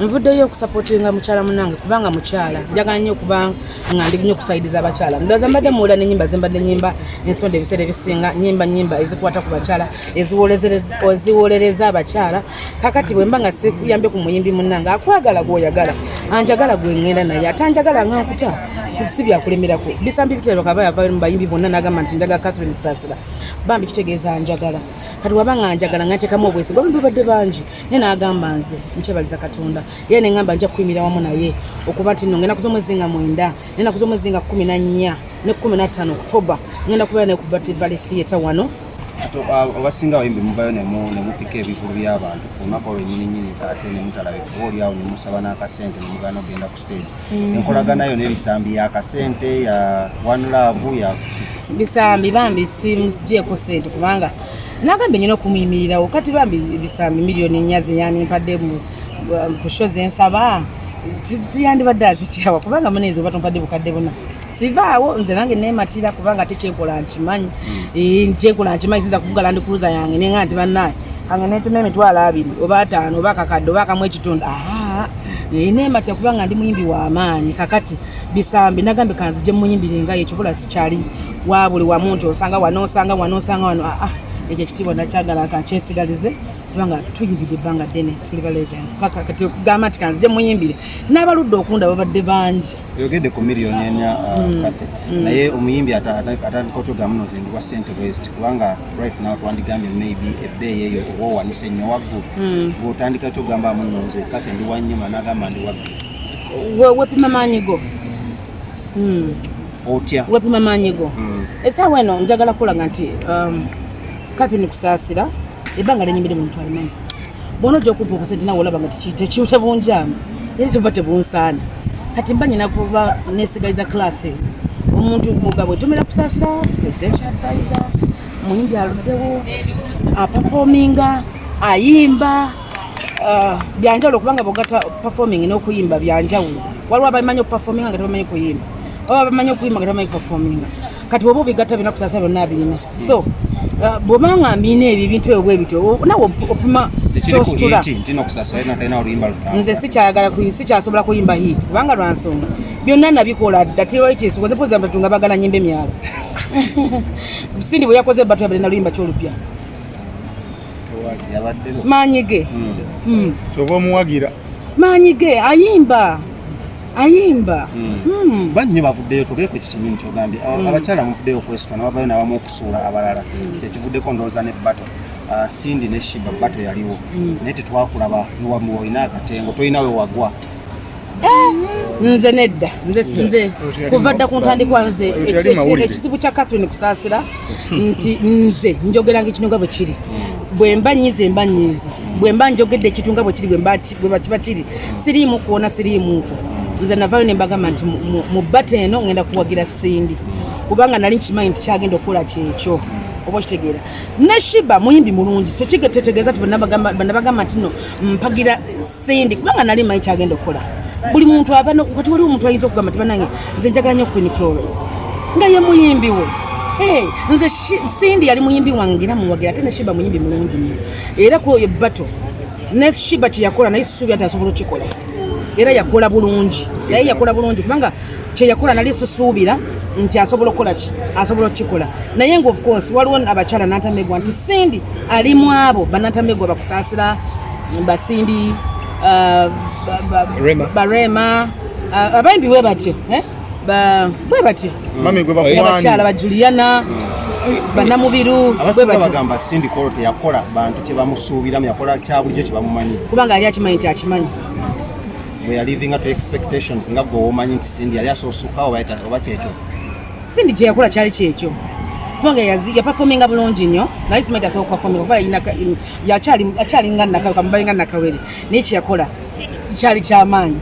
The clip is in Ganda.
Nvuddeyo okusupportinga mukyala munange kubanga mukyala njagala nnyo okuba nga ndi nnyo okusaidiza abakyala. Ndowooza mbadde muwulira n'ennyimba ze mbadde nyimba ensonda ebiseera ebisinga, nyimba nyimba ezikwata ku bakyala, eziwolereza abakyala. Kakati bwe mba nga sikuyambye ku muyimbi munnange akwagala gw'oyagala, anjagala gwe ŋŋenda naye, ate anjagala nga nkuta, si byakulemerako. Bisambi biterwa kaba yavayo mu bayimbi bonna n'agamba nti njagala Catherine Kusasira, bambi kitegeeza njagala. Kati waba nga njagala nga nteekamu obwesigwa, abayimbi babadde bangi naye n'agamba nze nkyebaliza Katonda, era ne ŋŋamba nja kuyimirira wamu naye okuba nti nno ngenda kuza omwezi nga 9, ngenda kuza omwezi nga 14 ne 15 Okutoba ngenda kubeera naye ku Battery Valley Theatre wano. Abasinga abayimbi muvayo nemupika ebivulu by'abantu ku lunaku olwo nyini nyini, ate nemutalabika oba oliawo nemusaba n'akasente nemugaana okugenda ku stage. Enkolagana yo n'ebisambi yakasente, ya one love, ya ki? Bisambi bambi simugyeko sente kubanga nagambye nyina okumuyimirirawo. Kati bambi bisambi 4 million zeyandimpadde ku show zensaba tiyandibadde azikyawa kubanga munenzi oba tompadde 4,000 sivaawo. Nze nange nematira kubanga ate kyenkola nkimanyi. Kyenkola nkimanyi, sinza kuvuga Land Cruiser yange nenga nti bannaye kange netuma 20,000 oba 5 oba 1,000 oba 1.5. Nematira kubanga ndi muyimbi w'amaanyi. Kakati bisambi nagambye kanzije muyimbire nga ekivula sikyali wa buli wamu nti osanga wano, osanga wano, osanga wano. Ekyo ekitiibwa nakyagala kankyesigalize kubanga tuyimbidde ebbanga ddene, tuli ba legends. Paka kati okugamba nti kanzije muyimbire n'abaludde okunda babadde bangi. Oyogedde ku 4 million, Kathy, naye omuyimbi atandika otugamba muno nze ndiwa sente waste, kubanga right now twandigambye maybe ebbeeyi eyo oba owanise nnyo waggulu. Bw'otandika kyogamba muno nze Kathy ndi wa nnyuma, n'agamba ndi waggulu. Wepima maanyi go. Otya? Wepima maanyi go. Essaawa eno njagala kulaga nti Catherine Kusaasira ebbanga lenyimbire mu muntu alimanyi bwona ojja okumpa obusente nawe olaba nga tebunjaamu era tebuba tebunsaana. Kati mba nyina kuba nesigaliza class eyo omuntu nga bwetomera Kusaasira presidential advisor, muyimbi aluddewo aperforminga, ayimba byanjawulo kubanga bwogata performing n'okuyimba byanjawulo. Waliwo abamanyi okuperforminga nga tebamanyi kuyimba, oba abamanyi okuyimba nga tebamanyi kuperforminga. Kati bwoba obigatta byonna, Kusaasira byonna abirina. So bw'obanga mbiina ebyo ebintu ebyo bwe bityo, nawe opima Tekiri ku kyositula. hit nti nokusaasira yena talina oluyimba lutambula. Nze sikyayagala sikyasobola kuyimba hit kubanga lwa nsonga byonna nabikola dda, tewali kyesikoze poza nga bagala nyimba emyalo. Sindi bwe yakoze battle yabadde naluyimba kyolupya. Yabadde Maanyi ge. Kyova omuwagira. Maanyi ge, ayimba, ayimba. Bangi nnyo bavuddeyo, tugere ku ekyo kyennyini kyogambye. Abakyala muvuddeyo okwesitwa nabavayo nabamu okusuula abalala, kyekivuddeko ndowooza ne battle Cindy ne Sheebah. Battle yaliwo naye tetwakulaba. Olina akatengo, tolina we wagwa. Nze nedda, nze kuva dda ku ntandikwa nze Oyo teyali mawulire. Ekizibu kya Catherine Kusaasira nti nze njogeranga ekintu nga bwe kiri. Bwe mba nyize, mba nyize. Bwe mba njogedde ekintu nga bwe kiri, bwe kiba kiri, siriimu kwona, siriimuuko. Nze navayo ne mbagamba nti mu battle eno ngenda kuwagira Cindy kubanga nali nkimanyi nti kyagenda okukola kyekyo, oba okitegeera. Ne Sheebah muyimbi mulungi, tetegeeza ti bannabagamba nti no mpagira Cindy kubanga nali manyi kyagenda okukola. Buli muntu aba kati waliwo omuntu ayinza okugamba nti banange nze njagala nnyo Queen Florence nga ye muyimbi we. Hey, nze Cindy yali muyimbi wange era muwagira, ate ne Sheebah muyimbi mulungi nnyo. Era ku oyo battle ne Sheebah kyeyakola naye sisuubira nti asobola okukikola, era yakola bulungi, naye yakola bulungi kubanga kyeyakola nali sisuubira nti asobola okukola ki, asobola okukikola. Naye nga of course waliwo abakyala nantamegwa nti Cindy ali mu abo banantamegwa bakusaasira basindi Rema. Barema, abayimbi bwe batyo, eh? Bwe batyo. Mami gwe bakuwani. Abakyala ba Juliana banamubiru bwe Abasinga batyo. Bagamba Cindy Kolo teyakola bantu kye bamusuubiramu, yakola kya bulijjo kye bamumanyi. Kubanga yali akimanyi nti akimanyi. Bwe yalivinga to expectations nga gwe omanyi nti Cindy yali asoosukawo oba kyekyo. Cindy kye yakola kyali kyekyo kubanga yaperforminga bulungi nnyo, naye simanyi asobola kuperforminga kuba akyali nga kamubali nga nakawere, naye kyeyakola kyali kyamaanyi.